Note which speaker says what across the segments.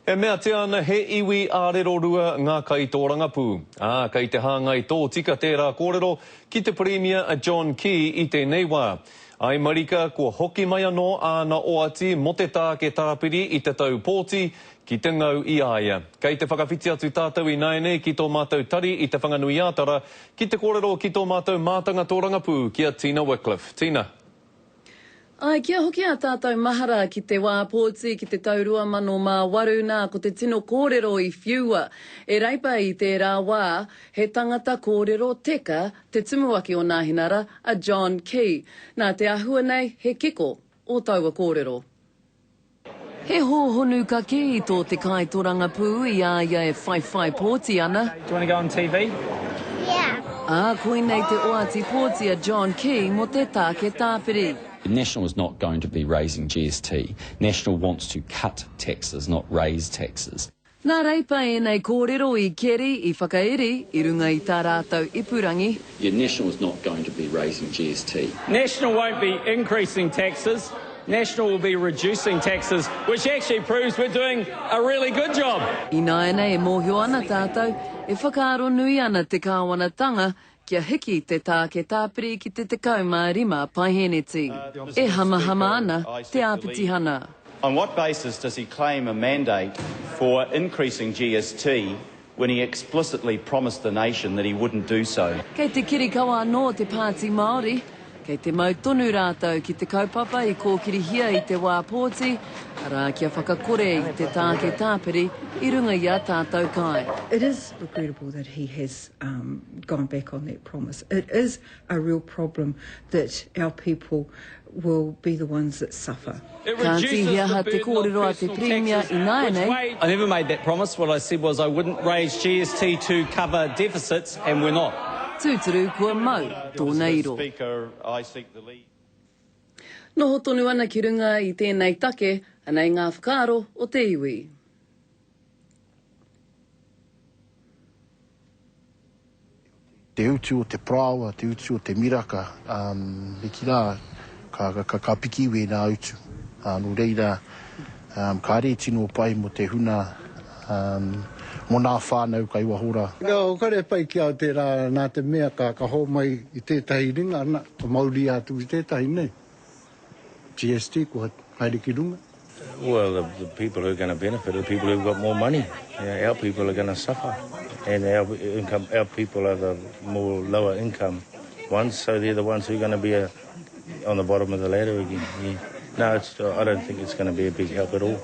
Speaker 1: E meatia ana he iwi ārero-rua ngā kaitōrangapū, ā, kei te hāngai tōtika tērā kōrero ki te Pirimia a John Key i tēnei wā. Ai marika kua hoki mai anō āna oati mō te tāke tāpiri i te tau pōti ki te ngau i a ia. Kei te whakawhiti atu tātou ināianei ki tō mātou tari i Te Whanganui-ā-Tara ki te kōrero ki tō mātou mātanga tōrangapū ki a Tina Wickliffe. Tina.
Speaker 2: Āe, kia hoki ā tātou mahara ki te wā pōti ki te tau 2008, nā, ko te tino kōrero i whiua e Reipa i tērā wā, he tangata kōrero teka te tumuaki o Nāhinara, a John Key. Nā te āhua nei, he kiko ō taua kōrero. He hōhonu ka kī tō te kaitorangapū i a ia e whaiwhai pōti ana.
Speaker 3: Do you want to go on TV?
Speaker 2: Yeah. Ā, koinei te oati pōti a John Key mō te tāke tāpiri.
Speaker 4: National is not going to be raising GST. National wants to cut taxes, not raise taxes.
Speaker 2: Nā Reipa ēnei kōrero i keri, i whakairi, i runga i tā rātou ipurangi.
Speaker 4: Yeah, National is not going to be raising GST.
Speaker 3: National won't be increasing taxes, National will be reducing taxes, which actually proves we're doing a really good job.
Speaker 2: Ināianei e mōhio ana tātou, e whakaaro nui ana te kāwanatanga kia hiki te tāke tāpiri ki te 15 paeheneti. E hamahama ana te āpitihana.
Speaker 5: On what basis does he claim a mandate for increasing GST when he explicitly promised the nation that he wouldn't do so?
Speaker 2: Kei te kirikawa anō te Pāti Māori, kei te mau tonu rātou ki te kaupapa i kōkirihia i te wā pōti, arā kia whakakore i te tāke tāpiri i runga i ā tātou kai.
Speaker 6: It is regrettable that he has gone back on that promise. It is a real problem that our people will be the ones that suffer.
Speaker 2: Kāti, he aha te kōrero a te Pirimia ināianei?
Speaker 3: I never made that promise, what I said was I wouldn't raise GST to cover deficits and we're not.
Speaker 2: Tūturu kua mau tōna iro. Noho tonu ana ki runga i tēnei take, anei ngā whakaaro o te iwi.
Speaker 7: Te utu o te parāoa, te utu o te miraka, me kī rā, ka piki wēnā utu. Nō reira, kāre e tino pai mō te huna, mō nā whānau kai waho rā.
Speaker 8: Nō, kare pai ki au tērā nā te mea ka hōmai i tētahi ringa, na, ka mauria atu ki tētahi, nē. GST kua haere ki runga.
Speaker 9: Well, the, the people who are going to benefit are the people who've got more money. You know, our people are going to suffer. And our, income, our people are the more lower income ones, so they're the ones who are going to be uh, on the bottom of the ladder again. Yeah. No, it's, I don't think it's going to be a big help at all.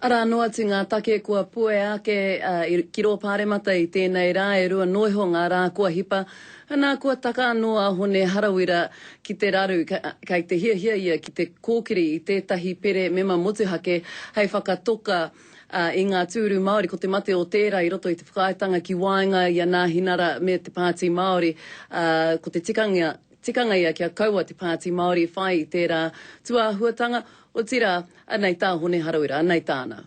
Speaker 2: Arā noa atu ngā take kua puea ake ki rō Pāremata i tēnei rā, e rua noa iho ngā rā kua hipa, anā kua taka anō a Hone Harawira ki te raru, kei te hiahia ia ki te kōkiri i tētahi pere mema motuhake hei whakatoka i ngā tūru Māori, ko te mate o tērā i roto i te whakaaetanga ki waenga i a Nāhinara me te Pāti Māori, ko te tikanga Tikanga ia kia kaua te Pāti Māori e whai i tērā tūāhuatanga, otirā, anei tā Hone Harawira, anei tāna.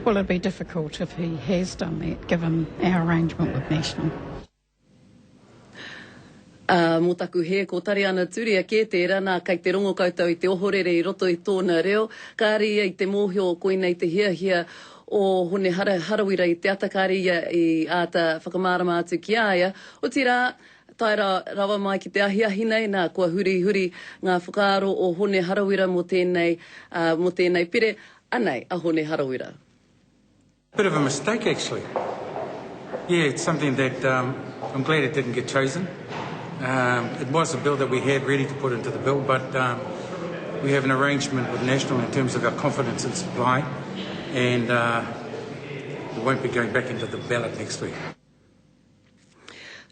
Speaker 10: Well it'd be difficult if he has done that given our arrangement with National.
Speaker 2: Ā, mō taku hē, ko Tariana Turia kē tērā, nā, kei te rongo koutou i te ohorere i roto i tōna reo, kāre ia i te mōhio koinei te hiahia o Hone Harawira i te ata, kāre ia i āta whakamārama atu ki a ia, otirā, Tae rawa mai ki te ahiahi nei, nā, kua hurihuri ngā whakaaro o Hone Harawira mō tēnei, ā, mō tēnei pere. Anei a Hone Harawira.
Speaker 11: Bit of a mistake actually. Yeah, it's something that um, I'm glad it didn't get chosen. Um, it was a bill that we had ready to put into the bill, but um, we have an arrangement with National in terms of our confidence in supply, and uh, we won't be going back into the ballot next week.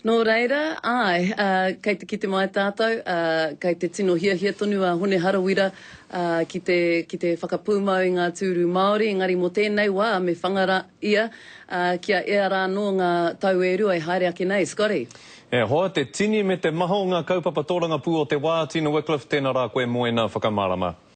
Speaker 2: Nō reira, āe, ā, kei te kite mai tātou, ā, kei te tino hiahia tonu a Hone Harawira, ā, ki te, ki te whakapūmau i ngā tūru Māori, engari mō tēnei wā me whanga rā ia, ā, kia ea rā anō ngā tau e rua e haere ake nei. Scotty.
Speaker 1: E hoa, te tini me te maha o ngā kaupapa tōrangapū o te wā, Tina Wickliffe, tēnā rā koe mō ēnā whakamārama.